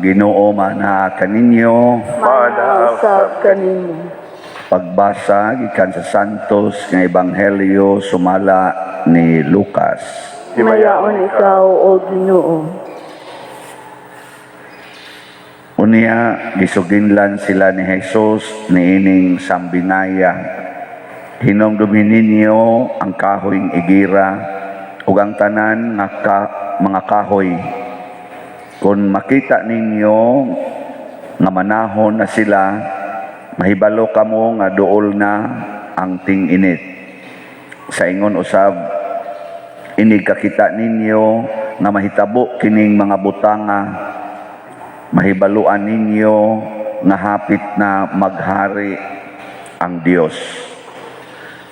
Ginoo maanaa kaninyo. Maanaa usab kanimo. Pagbasa gikan sa Santos nga Ebanghelyo sumala ni Lucas. Himayaon ikaw, O Ginoo. Unya gisuginlan sila ni Jesus niining sambingaya. Hinumdumi ninyo ang kahoyng igira ug ang tanan nga mga kahoy. Kung makita ninyo nga manahon na sila, mahibalo kamo nga duol na ang ting-init. Sa ingon usab, inig kakita ninyo nga mahitabo kining mga butanga, mahibaluan ninyo nga hapit na maghari ang Dios.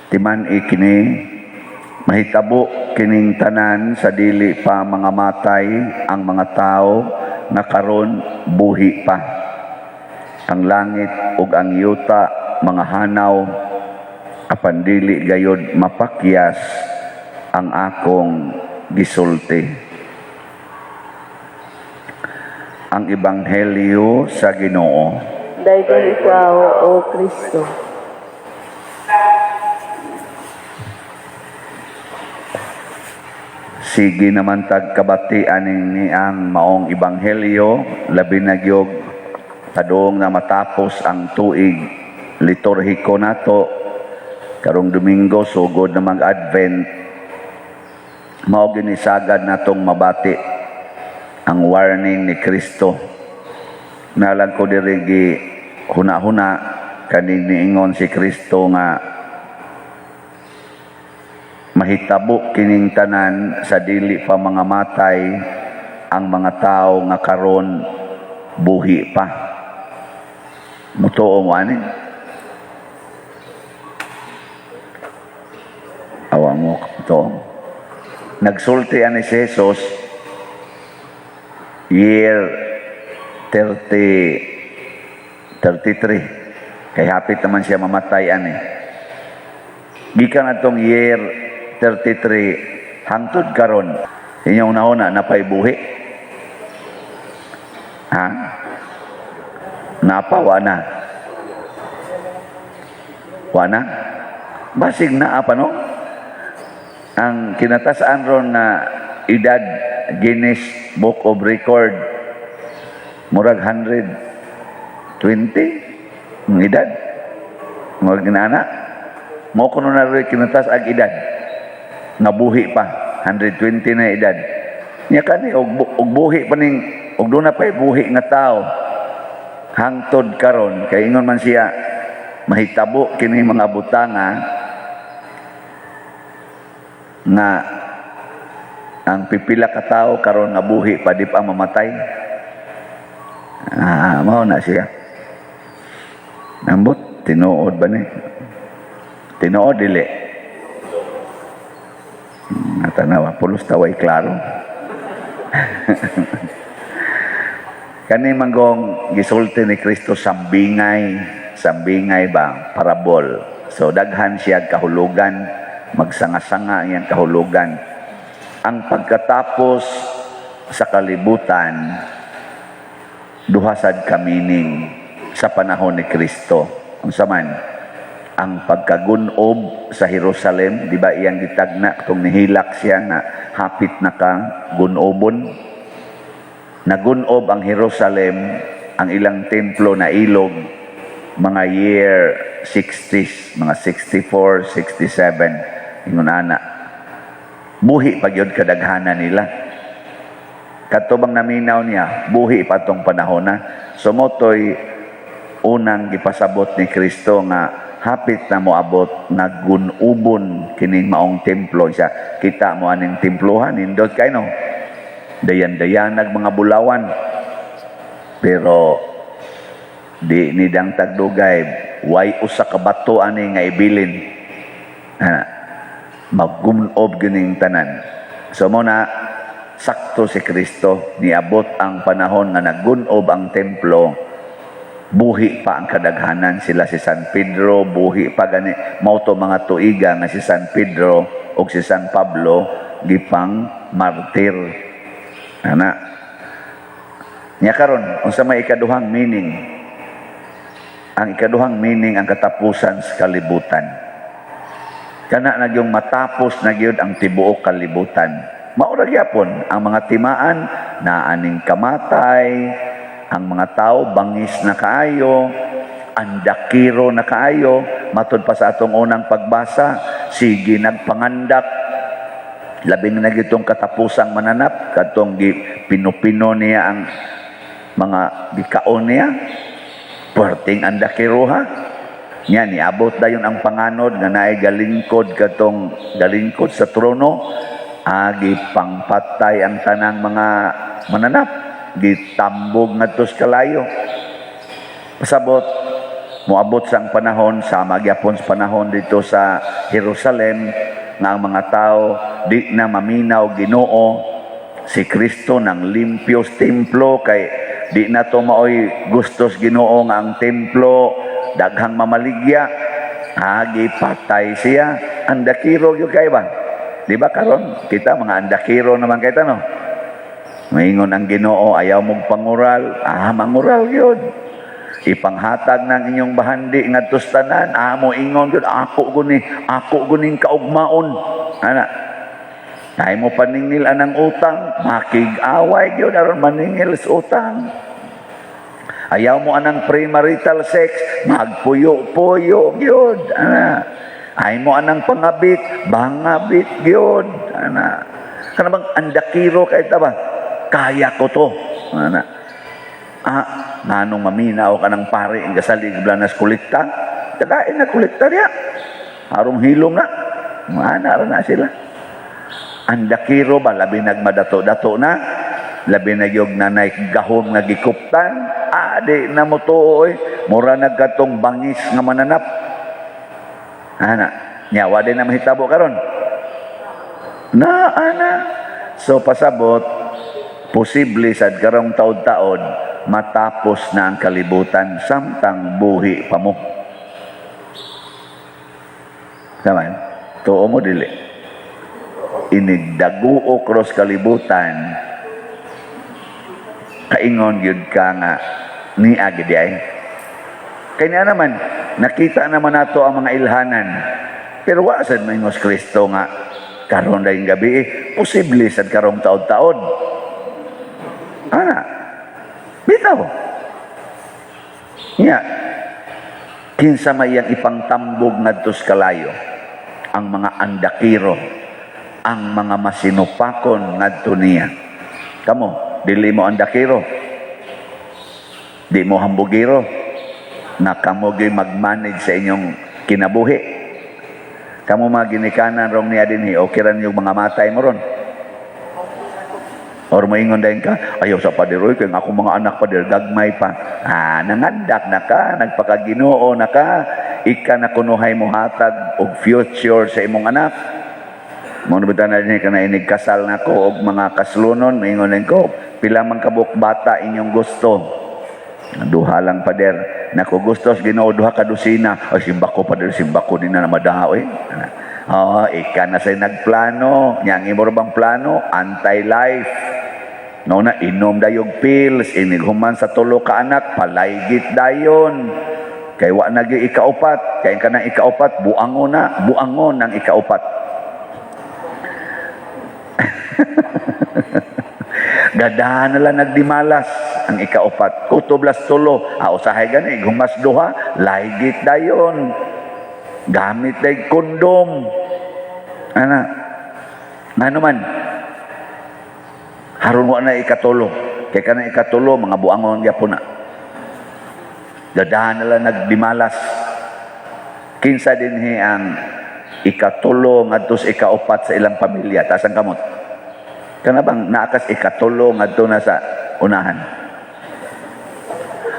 Timan-i kini, mahitabo kining tanan sa dili pa mga matay ang mga tao nga karon buhi pa. Ang langit ug ang yuta mga hanaw, apan dili gayod mapakyas ang akong gisulti. Ang Ebanghelyo sa Ginoo. Dayon ikaw, O Kristo. Sige naman tagkabati aning ni ang maong ebanghelyo, labi na gyud padung na matapos ang tuig liturhiko nato karong Domingo, sugod na mag-Advent. Mao ginisagad natong mabati ang warning ni Kristo. Nalang ko diri gi huna-huna kaning niingon si Kristo nga mahitabo kining tanan sa dili pa mga matay ang mga tao nga karon buhi pa. Mutuo mo ani? Awa mo to. Nagsulti ani si Jesus year 33. Kay hapit naman siya mamatay ani. Gikan atong year 33 hangtod karon, inyong nauna napay buhi? Ha? Napa wa na? Wa na? Basig naa pa, no? Ang kinatasaan ron na edad, Guinness Book of Record, murag 120 ang edad. Murag ginana. Mo kuno na rin kinatas ang edad. Nabuhi pa, 120 na edad. Nya kani og buhi pa ning og doon na pa'y buhi nga tao. Hangtod karon kay ingon man siya mahitabo kini mga butanga nga ang pipila ka tao karon nga buhi pa di pa mamatay. Ah, mao na siya. Nambot, tinuod ba ni? Tinuod dili? Natanawa, pulos taway klaro. Kani manggong gisulti ni Kristo sambingay, sambingay ba, parabol. So daghan siya kahulugan, magsanga-sanga iyang kahulugan. Ang pagkatapos sa kalibutan, duha sad ka meaning sa panahon ni Kristo. Unsa man? Ang pagkagunob sa Jerusalem, di ba iyang gitagna kung nihilak siya nga hapit na ka gunobon. Nagunob ang Jerusalem, ang ilang templo na ilog, mga year 60s, mga 64, 67, ingon ana. Buhi pa gyud kadaghanan nila. Kadto bang naminaw niya, buhi pa tong panahon na. Sumotoy unang gipasabot ni Kristo nga hapit na moabot nga gunubon kining maong templo siya. Kita mo aning templohan, nindot kay no. Dayan-dayanag mga bulawan. Pero di nidang tagdugay, way usa ka bato ani nga ibilin. Magunob gining tanan. So mo na sakto si Kristo, niabot ang panahon nga nagunob ang templo, buhi pa ang kadaghanan sila si San Pedro, buhi pa gani mao to mga tuiga nga si San Pedro ug si San Pablo gipang martir. Ana. Nya karon, unsa may ikaduhang meaning? Ang ikaduhang meaning, ang katapusan sa kalibutan. Kana na gyung matapos na gyud ang tibuok kalibutan. Mao ra gyapon ang mga timaan na aning kamatay, ang mga tao bangis na kaayo, andakiro na kaayo, matud pa sa atong unang pagbasa, sige nagpangandak, labi na gitong katapusang mananap, katong gi pinupino niya ang mga gikaon niya, puwerteng andakiroha. Nya niabot dayon ang panganod nga naay galingkod, katong galingkod sa trono, agi pangpatay ang tanang mga mananap, gitambog ngadto sa kalayo. Pasabot, moabot sang panahon sa magyapon sa panahon dito sa Jerusalem nga ang mga tao di na maminaw Ginoo. Si Kristo nang limpyo sa templo kay di na to maoy gustos Ginoo nga ang templo daghang mamaligya. Agi patay siya. Andakiro gyud kay ba? Di ba karon kita mga andakiro naman kay no? Maingon ang Ginoo, ayaw mong pangural, mangural gyud. Ipanghatag ng inyong bahandi ngadto sa tanan, mo ingon gyud, ako guni, ako guning kaugmaon. Ana. Nay mo paningil anang utang, makig-away gyud aron maningil sa utang. Ayaw mo anang premarital sex, magpuyo-puyo gyud. Ana. Ay mo anang pangabit, bangabit gyud. Ana. Kana bang andakiro kay ta ba? Kaya ko to. Ana. Nganong maminaw ka ng pare ang gasalig blanas kolekta? Kadain na kolekta niya. Harong hilom na. Mana ra na sila. Andakiro ba, labi nagmadato-dato na, labi na yung nanay gahom nga gikuptan, di na mo tuoy, mura nagkatong bangis nga mananap. Ana, nya wa din na mahitabo karon. Na ana. So pasabot, posible sad karong taod-taod matapos na ang kalibutan samtang buhi pa mo. Taman, tuo mo dili? Inigdaguo cross kalibutan, kaingon gyud ka nga niya gid ay. Kay niya naman, nakita naman nato ang mga ilhanan. Pero wa sad maingos Kristo nga karon dayong gabi eh, posible sad karong taod-taod. Ana. Bitaw. Nya, kinsa may ang ipangtambog ngadto sa kalayo? Ang mga andakiro, ang mga masinupakon ngadto niya. Kamo, dili mo andakiro. Di mo hambugiro na kamo gyud mag-manage sa inyong kinabuhi. Kamo mga ginikanan rong niya dinhi, okay ra yung mga matay mo ron. Or moingon dayon ka, "Ayaw sa pader, oy, kay ang akong mga anak, pader, gagmay pa." Nangandak na ka, nagpakaginoo na ka, ika na kunuhay mo hatag og future sa imong anak. Mo na na din ka na inig kasal na ko og mga kaslunon, moingon din ko, "Pila man kabuk bata inyong gusto?" "Duha lang, pader." "Nako, gusto sa Ginoo duha ka dosina." "Ay, simba ko, pader, simba ko din na madaha oy." Oh, ika na say nagplano, nya ang imo ra bang plano, anti-life. No na inom dayog pills, inig human sa tulo ka anak, palaygit dayon. Kay wa na gyud ikaupat, kay kanang ikaupat buangon na, buangon ang ikaupat. Gadahan na lang nagdimalas ang ikaupat. Kutob las tulo, usahay gani, humas duha, laygit dayon. Gamit day kondom. Ana. Ngano man? Haron wa na ikatulo. Kay kanang ikatulo, mga buangon gyapon na. Gadahan na lang nagdimalas. Kinsa dinhi ang ikatulo ngadto sa ikaupat sa ilang pamilya? Taas ang kamot. Kana bang naakas ikatulo ngadto na sa unahan?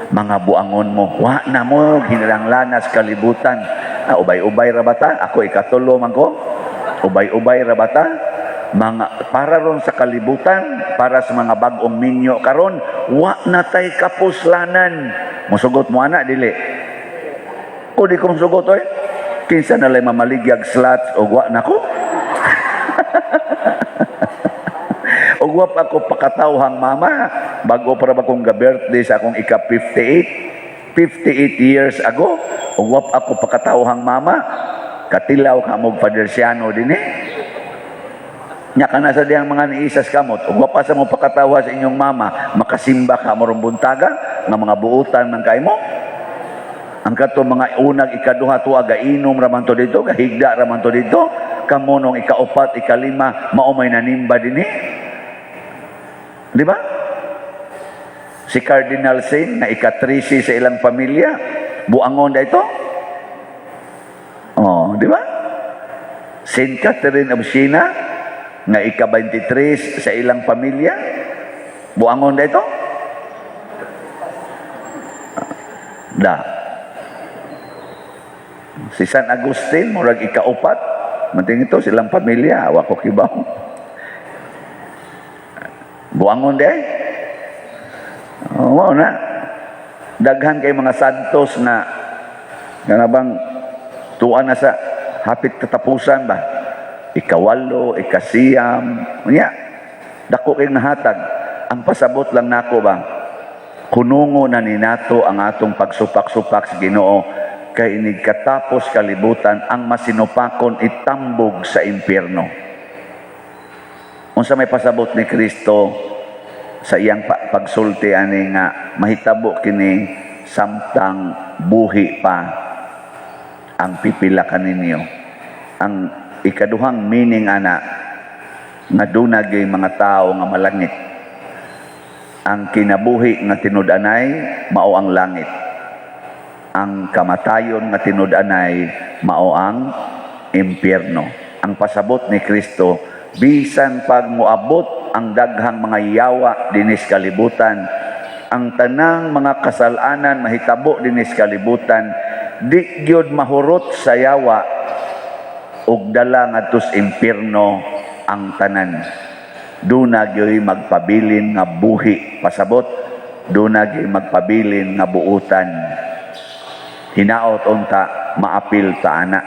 Mga buangon mo, wa na mo hinalanglanas kalibutan. Ubay-ubay ra bata? Ako ikatulo man ko. Ubay-ubay ra bata? Mga para ron sa kalibutan, para sa mga bag-ong minyo karon, wa na tay kapuslanan. Musugot mo ana dili? Ko di ko musugot oy. Kinsa na lay mamaligyag slots og wa na ko? Og Ug wa pa ko pakatawhang mama, bago para ba kong ga-birthday sa akong ika-58, 58 years ago, ug wa pa ako pakatawhang mama, katilaw ka mo Father Siano din eh. Nya kana sa diyang mga niisas kamot, ug wa pa sa mo pakatawa sa inyong mama, makasimba ka mo rong buntaga nga mga buutan man kay mo. Ang kato mga unag ikaduha tuwa gainom ra man to dito, gahigda ra man to dito. Kamo nung ikaupat, ikalima, mao may nanimba dinhi. Di ba? Si Cardinal Sin na ika-13 sa ilang pamilya, buangon da ito. Oh, di ba? Saint Catherine of Siena nga ika-23 sa ilang pamilya, buangon da ito. Da. Si San Agustin, murag ikaupat, mating ito silang pamilya, wa ko kibaw. Buangon de. Oh, mao na. Daghan kay mga santos na nga bang tuwa na sa hapit katapusan ba? Ikawalo, ikasiyam, unya. Dako kay nahatag. Ang pasabot lang nako ba? Kunungo na ni nato ang atong pagsupak-supak sa Ginoo kay inig katapos kalibutan ang masinupakon itambog sa impyerno. Unsa may pasabot ni Kristo sa iyang pagsulti ani nga mahitabo kini samtang buhi pa ang pipila kaninyo. Ang ikaduhang meaning ana nga duna gyud mga tao nga malangit. Ang kinabuhi nga tinud-anay mao ang langit. Ang kamatayon nga tinud-anay mao ang impyerno. Ang pasabot ni Kristo, bisan pag moabot ang daghang mga yawa dinis kalibutan, ang tanang mga kasalanan mahitabo dinis kalibutan, di gyud mahurot sa yawa ug dala ngadto sa impyerno ang tanan. Duna gyoy magpabilin nga buhi. Pasabot, duna gyoy magpabilin nga buutan. Hinaot unta maapil ta ana.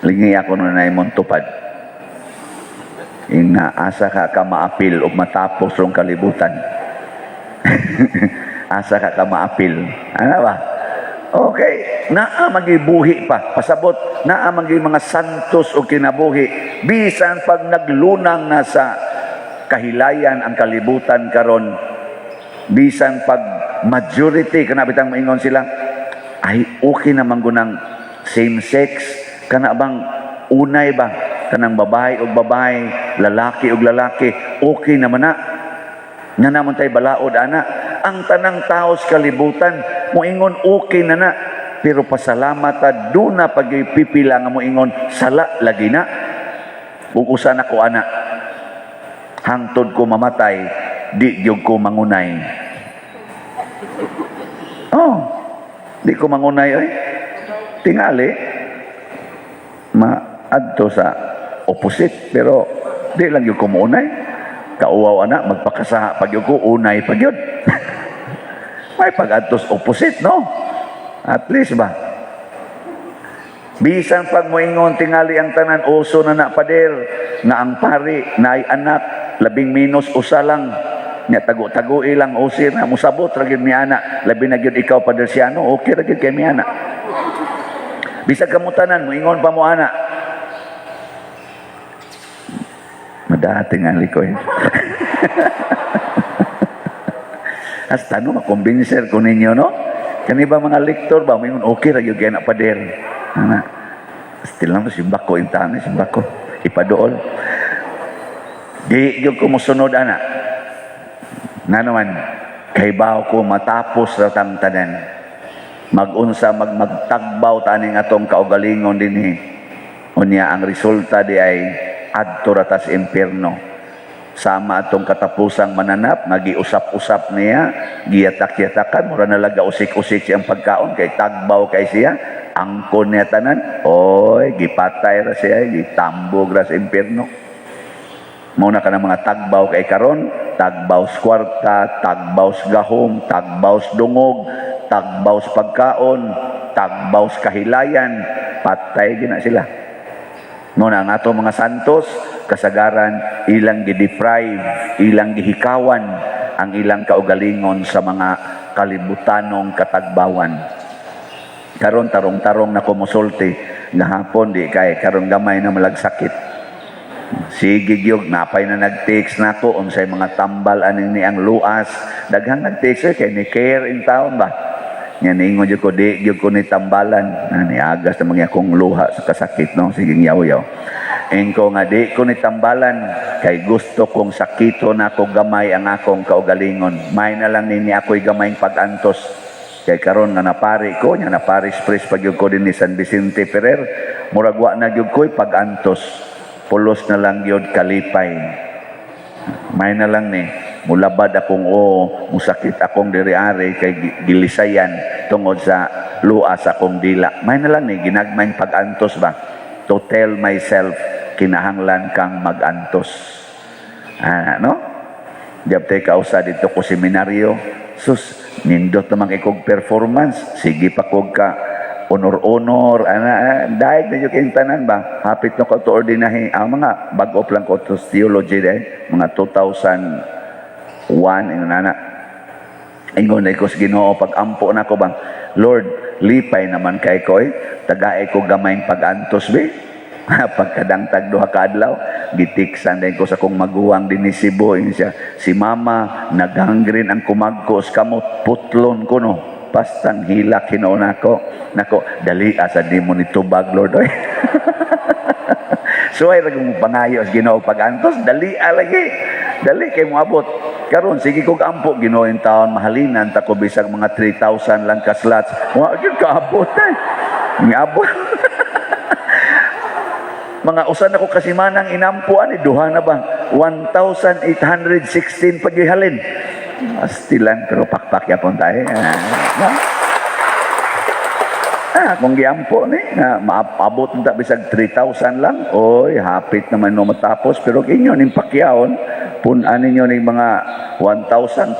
Lingi ako nun ay tupad. Ina asa ka ka maapil ug matapos rong kalibutan. Asa ka ka maapil. Ano ba? Okay, naa magibuhi pa. Pasabot, naa magi mga santos o kinabuhi. Bisan pag naglunang na sa kahilayan ang kalibutan karon, bisan pag majority kana bitang maingon sila, ay okay naman gunang same sex, kana bang unay ba kanang babae og babae, lalaki og lalaki, okay naman na. Nga naman tay balaod ana. Ang tanang tao sa kalibutan moingon okay na na. Pero pasalamat ta duna pag pipila nga moingon sala lagi na. Ug usa na ko ana. Hangtod ko mamatay, di gyud ko mangunay. Oh, di ko mangunay oy. Tingali maadto sa opposite pero di lang gyud ko mounay. Kauwaw ana magpakasaha pag gyud ko unay pag gyud. May pag-adtos opposite, no? At least ba? Bisan pag moingon tingali ang tanan uso na na pader nga ang pari naay anak labing minus usa lang nya tago-tago ilang usir na musabot ra gyud mi ana, labi na gyud ikaw, Pader Siano, okay ra gyud kay mi ana. Bisag kamo tanan moingon pa mo ana, madating ang likoy. Hasta no makumbinser ko ninyo, no? Kani ba mga lektor ba moingon okay ra gyud kay na pader ana. Still lang simba ko intane simba ko ipadool. Di gyud ko mosunod ana. Nga naman, kay bawo ko matapos ra tang tanan. Magunsa magtagbaw taning atong kaugalingon dinhi. Unya ang resulta di ay adto ra tas impierno. Sama atong katapusang mananap, nagiusap-usap niya, giyatak-yatakan, mura nalaga usik-usik siyang pagkaon, kay tagbaw kay siya, angkon niya tanan, oy, gipatay ra siya, gitambog ra sa impierno. Muna ka ng mga tagbaw kay karon, tagbaw sa kwarta, tagbaw sa gahom, tagbaw sa dungog, tagbaw sa pagkaon, tagbaw sa kahilayan, patay gina sila. No na ang ato mga santos, kasagaran ilang gi-deprive, ilang gihikawan ang ilang kaugalingon sa mga kalibutanong katagbawan. Karon tarong-tarong na ko mosulti, gahapon di kay karon gamay na malagsakit. Sige gyud, napay na nag-text nako unsay mga tambal ani ni ang luas. Daghang nag-text eh, kay ni care in town ba. Nya niingon jud ko, di gyud ko ni tambalan. Na niagas na mga akong luha sa kasakit, no, sige yaw-yaw. Ingko nga di ko ni tambalan kay gusto kong sakito na ako gamay ang akong kaugalingon. May na lang nini ako'y gamayng pag-antos. Kay karon nga napari ko, nya na-parish priest pa gyud ko din ni San Vicente Ferrer, murag wa na gyud ko'y pag-antos. Pulos na lang gyud kalipay. May na lang ni, mulabad akong o, musakit akong diri-ari kay gilisayan tungod sa luas akong dila. May na lang ni, ginagmayng pag-antos ba? To tell myself, kinahanglan kang mag-antos. Ah, no? Diabte kausa dito ko seminaryo. Sus, nindot naman kay kog performance. Sige pa kog ka honor-honor, ana, ah, dahil na yung tanan ba? Hapit na ko to ordinahe. Ang mga bag-o lang ko to theology eh, mga 2001, ingon ana. Ingon na ko sa Ginoo pag ampo na ko bang, "Lord, lipay naman kay ko eh. Tagae ko gamayng pag-antos be." Pagkadangtag 2 ka adlaw, gitiksan din ko sa kong maguwang din ni Cebu. Ingon siya, si mama, nagangrene ang kumagkos kamot, putlon ko no. Pastang hilak hinuon ako. Nako, dali asa di mo ni tubag, Lord. Oy. So ay ragong pangayo sa Ginoo pag-antos, dali lagi. Dali kay moabot. Karon sige kog ampo, Ginoo in taon mahalinan ta ko bisag mga 3,000 lang ka slots. Wa gyud kaabot eh. Miabot. Mga usan ako kasimanang inampo ani duha na ba? 1,816 paghihalin. Astilan pero pakpak yapon tayo. Ah, no? Ah, kung giampo ni, nga maabot ta bisag 3,000 lang, oy, hapit naman no matapos. Pero inyo ning pakyawon, pun-an ninyo ning mga 1,200,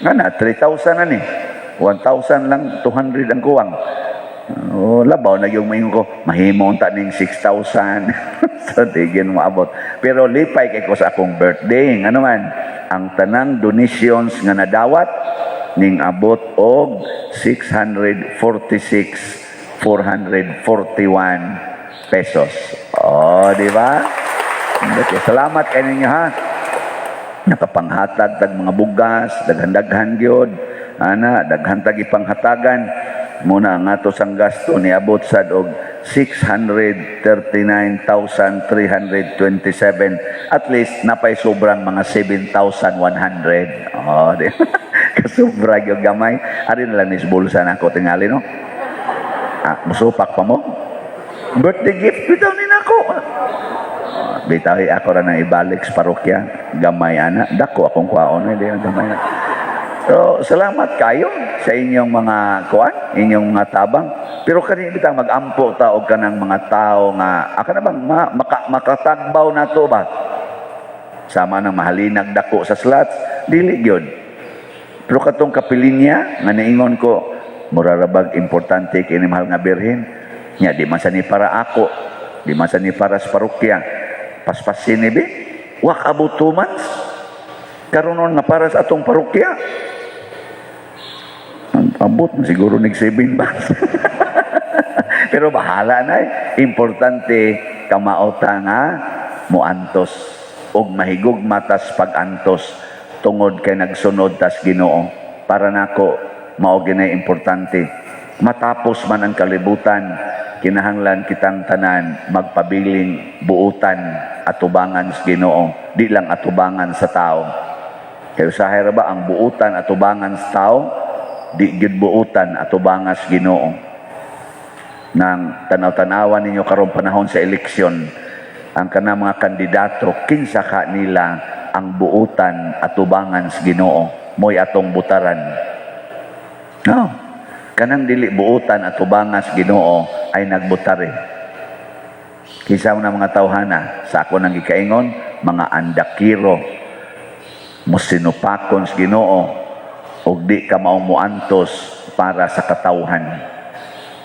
nga na, 3,000 na ni. 1,000 lang, 200 ang kuwang. Oh, labaw na yung maingon ko, mahimo unta ning 6,000. So, di gyud moabot. Pero lipay kay ko sa akong birthday. Ano man, ang tanang donations nga nadawat, ning abot og 646,441 pesos. Oh, di ba? Okay, salamat kay ninyo ha. Nakapanghatag tag mga bugas, daghan-daghan gyud. Ana, daghan tag ipanghatagan. Muna ang ato sang gasto niabot sad og 639,327. At least napay sobrang mga 7,100. Oh, di. Kasubra gyud gamay. Ari na lang ni sa bulsa nako tingali no. Ah, musupak pa mo. Birthday gift bitaw ni nako. Oh, bitaw eh, ako ra nang ibalik sa parokya. Gamay ana, dako akong kwaon eh, di gamay na. So, salamat kayo sa inyong mga kuan, inyong mga tabang. Pero kani bitang mag-ampo ta og kanang mga tao nga aka na bang makatagbaw na to ba? Sama ng mahalinag dako sa slots, dili gyud. Pero katong kapilinya nga niingon ko, mura ra bag importante kini mahal nga birhen. Nya di man sa ni para ako, di man sa ni para sa parokya. Paspasin ni bi. Wa kaabot 2 months. Karon nga para sa atong parokya. Ang abot siguro nig 7 months. Pero bahala na eh. Importante kamao ta nga muantos og mahigugma tas pag-antos tungod kay nagsunod tas Ginoo. Para nako mao ginay importante. Matapos man ang kalibutan, kinahanglan kitang tanan magpabiling buutan atubangan sa Ginoo, di lang atubangan sa tao. Kay usahay ra ba ang buutan atubangan sa tao, di gyud buutan atubangan sa Ginoo. Nang tanaw-tanawan ninyo karong panahon sa eleksyon, ang kanang mga kandidato, kinsa ka nila ang buutan atubangan sa Ginoo, mo'y atong butaran. No. Kanang dili buutan atubangan sa Ginoo ay nagbutare. Kinsa man ang mga tawhana sa ako nang gikaingon, mga andakiro, mosinupakon sa Ginoo ug di ka maong muantos para sa katawhan.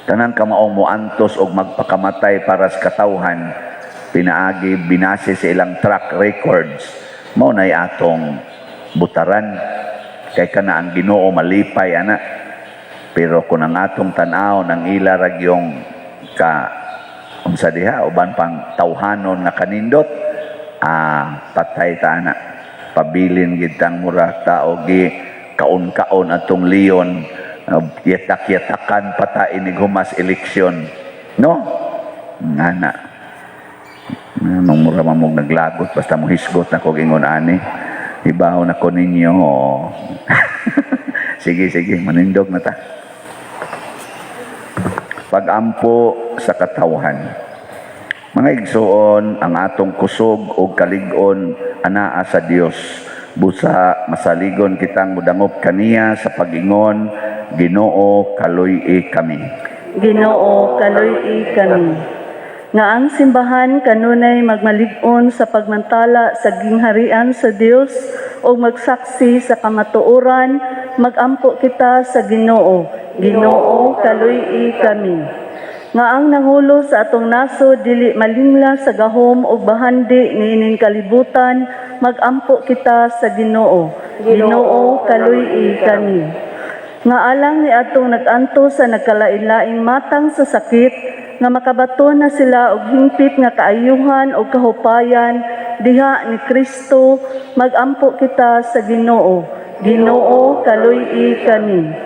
Tanang kamaong moantos og magpakamatay para sa katawhan, pinaagi binase sa ilang track records, mao nay atong butaran kay kana ang Ginoo malipay ana. Pero kung ang atong tan-aw ng ila ra gyung ka unsa diha, uban pang tawhanon nga kanindot, patay ta ana. Pabilin gid tang mura tao gi kaon-kaon atong leon, yatak-yatakan pa ta inig humas eleksyon, no? Ngana nung mura mamog naglagot, basta mo hisgot na ko ingon ani, ibaw na ko ninyo. Sige, sige, manindog na ta. Pagampo sa katawhan. Mga igsoon, ang atong kusog o kalig-on anaa sa Dios. Busa masaligon kitang mudangop kaniya sa pagingon, "Ginoo, kaluy-i kami." Ginoo, kaluy-i kami. Nga ang simbahan kanunay magmalig-on sa pagmantala sa gingharian sa Dios o magsaksi sa kamatuoran, magampo kita sa Ginoo. Ginoo, kaluy-i kami. Nga ang nangulo sa atong nasod dili malingla sa gahom ug bahandi niining kalibutan, magampo kita sa Ginoo. Ginoo, kaluy-i kami. Nga alang ni atong nag-antos sa nagkalain-laing matang sa sakit, nga makabaton na sila og hingpit nga kaayuhan o kahupayan diha ni Kristo, magampo kita sa Ginoo. Ginoo, kaluy-i kami.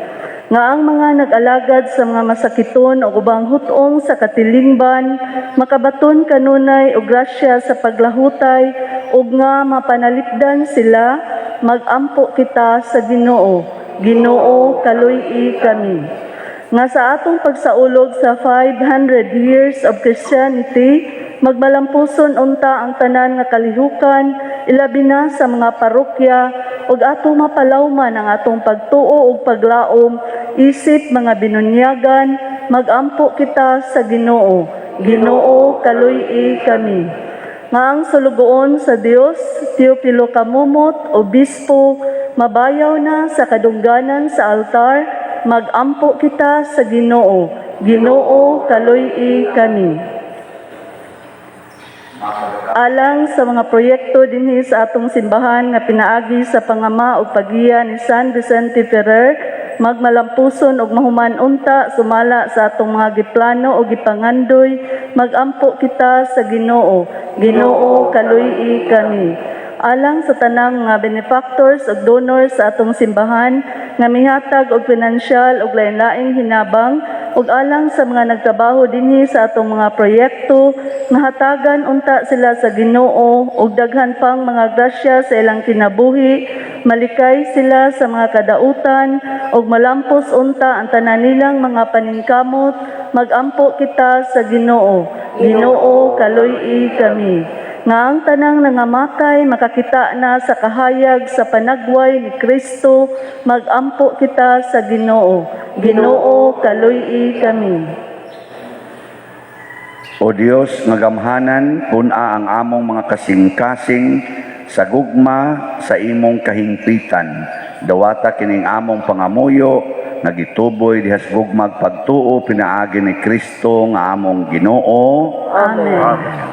Nga ang mga nag-alagad sa mga masakiton o ubang hutong sa katilingban makabaton kanunay og grasya sa paglahutay ug nga mapanalipdan sila, magampo kita sa Ginoo. Ginoo, kaluy-i kami. Nga sa atong pagsaulog sa 500 years of Christianity, magmalampuson unta ang tanan nga kalihukan, ilabi na sa mga parokya, ug atong mapalawman ang atong pagtuo ug paglaom isip mga binunyagan, magampo kita sa Ginoo. Ginoo, kaluy-i kami. Nga ang sulugoon sa Dios, Teofilo Camomot, Obispo, mabayaw na sa kadungganan sa altar, magampo kita sa Ginoo. Ginoo, kaluy-i kami. Alang sa mga proyekto dinhi sa atong simbahan nga pinaagi sa pangama ug paggiya ni San Vicente Ferrer, magmalampuson ug mahuman unta sumala sa atong mga giplano o gipangandoy, magampo kita sa Ginoo. Ginoo, kaluy-i kami. Alang sa tanang mga benefactors ug donors sa atong simbahan nga mihatag og pinansyal ug lain-laing hinabang ug alang sa mga nagtrabaho dinhi sa atong mga proyekto, nga hatagan unta sila sa Ginoo og daghan pang mga grasya sa ilang kinabuhi, malikay sila sa mga kadautan ug malampos unta ang tanan nilang mga paningkamot, magampo kita sa Ginoo. Ginoo, kaluy-i kami. Nga ang tanang nangamatay makakita na sa kahayag sa panagway ni Kristo, magampo kita sa Ginoo. Ginoo, kaluy-i kami. O Dios nga gamhanan, pun-a ang among mga kasing-kasing sa gugma sa imong kahingpitan. Dawata kining among pangamuyo nga gituboy diha sa gugmag pagtuo pinaagi ni Kristo nga among Ginoo. Amen.